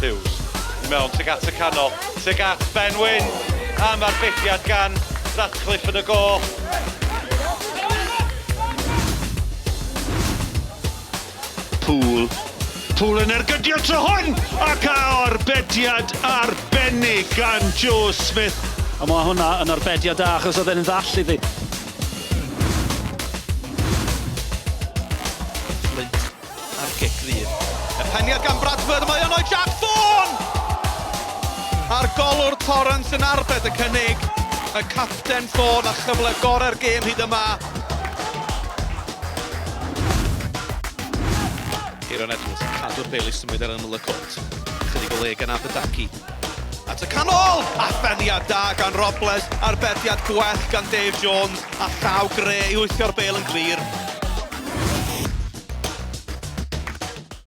Hughes. I mewn tuag at y canol, tuag at Ben Wyn. Am arbediad gan Ratcliffe yn y gôl. Poole. Poole yn ergydio tro hwn! Ac a arbediad arbennig gan Joe Smith. A mae hwnna yn arbediad da achos oedd e'n ddall iddi. Flint a'r gic rydd. Y peniad gan Bradford, mae yno i Jack Thorne! A'r golwr Torrance yn arbed y cynnig. Y capten Thorne a chyfle gorau'r gêm hyd yma. Kieran Edwards yn cadw'r bel i symud ar ymyl y cwrt. Chydig o le gan Aberdaki. At y canol! A pheniad da gan Robles, arbediad gwell gan Dave Jones, a llaw gre i wythio'r bel yn glir.